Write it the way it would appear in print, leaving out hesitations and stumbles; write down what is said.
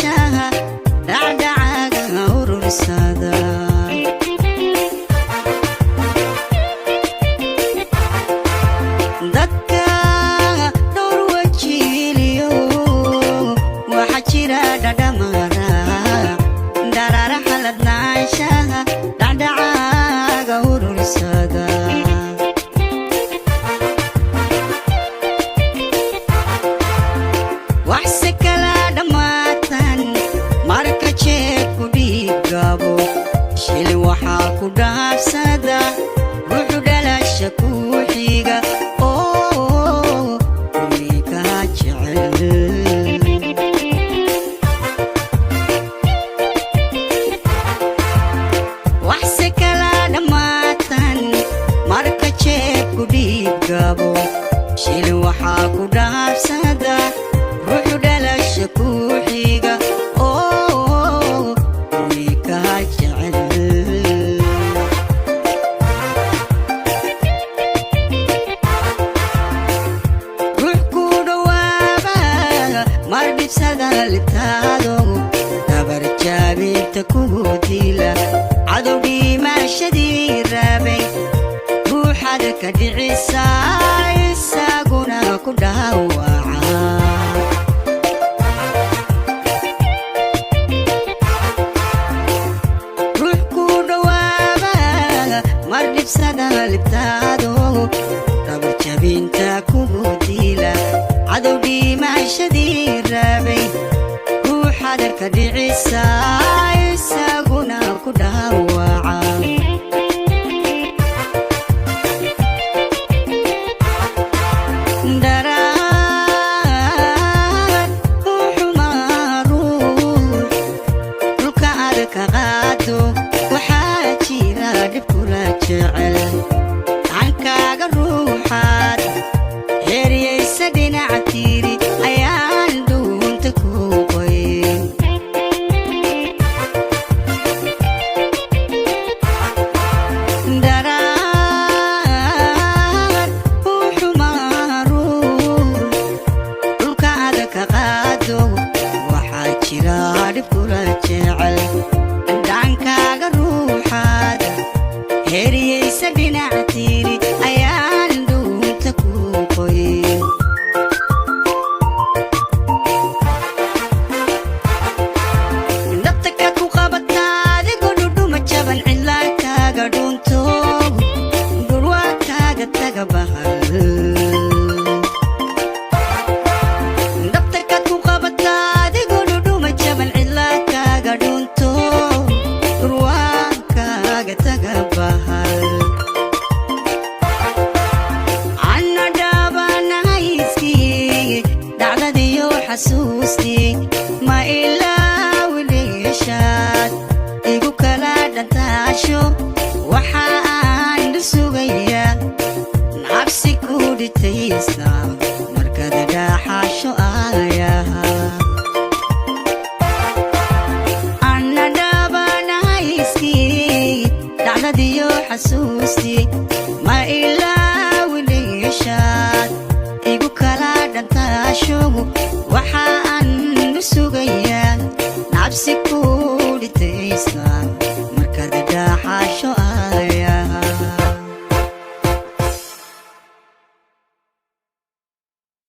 Ladnaanshaha dhacdhacaaga urursada. Dadka dhowr wajiiliyo waxaa jira dhadhamara dharaaraha ladnaanshaha dhacdhacaaga urursada. Waxse kala dhammaatan marka jeebku dhiiggabo, shilin waxaa ku dhaafsada ruuxu dhalasha ku xiga oo rumikaa jecel. Waxse kala dhammaatan marka jeebku dhiiggabo, shilin waxaa ku dhaafsada ruuxu dhalasha ku xiga oo rumikaa jecel. Ruux ku dhowaaba mar dhibsada libtaado, dabar jaabinta kugu dila, cadow dhimaashadii raabay, ruuxaad ka dhicisa isaguna ku dhaawaca. Ruux ku dhowaaba mar dhibsada libtaado, dabar jabinta kugu dila, cadow dhimaashadii raabay, ruuxaad ka dhicisa isaguna ku dhaawaca. Dharaar uxumaa ruux dhulka aad ka qaado, waxaa jira dhib kula jecel. Gacankaaga ruuxaad xeeriyaysa dhinac tiiri ayaan dhuunta ku qoyn. Dharaar uxumaa ruux dhulka aad ka qaado, waxaa jira dhib kula jecel. Gacankaaga ruuxaad heeriyaysa dhinac tiiri ayaan dhuunta ku qoyn. Dhabta kaad ku qabataa adigoo dhudhuma jaban, cidlaa kaaga dhunto, dhurwaa kaaga taga bahal. Dhabta kaad ku qabataa adigoo dhudhuma jaban, cidlaa kaaga dhunto, dhurwaa kaaga taga bahal. Anna dhaabanahayskii dhacdadiyo xasuustii ma ilaawileeshaad igu kala dhantaasho, waxa aan dhul sugayaa nacabsi ku dhitaysa markaad dhaaxaasho aayaha. Anna dhaabanahayskii dhacdadiyo xasuustii ma ilaawileeshaad igu kala dhantaasho, waxa aan u sugayaa nacabsi ku dhitaysa.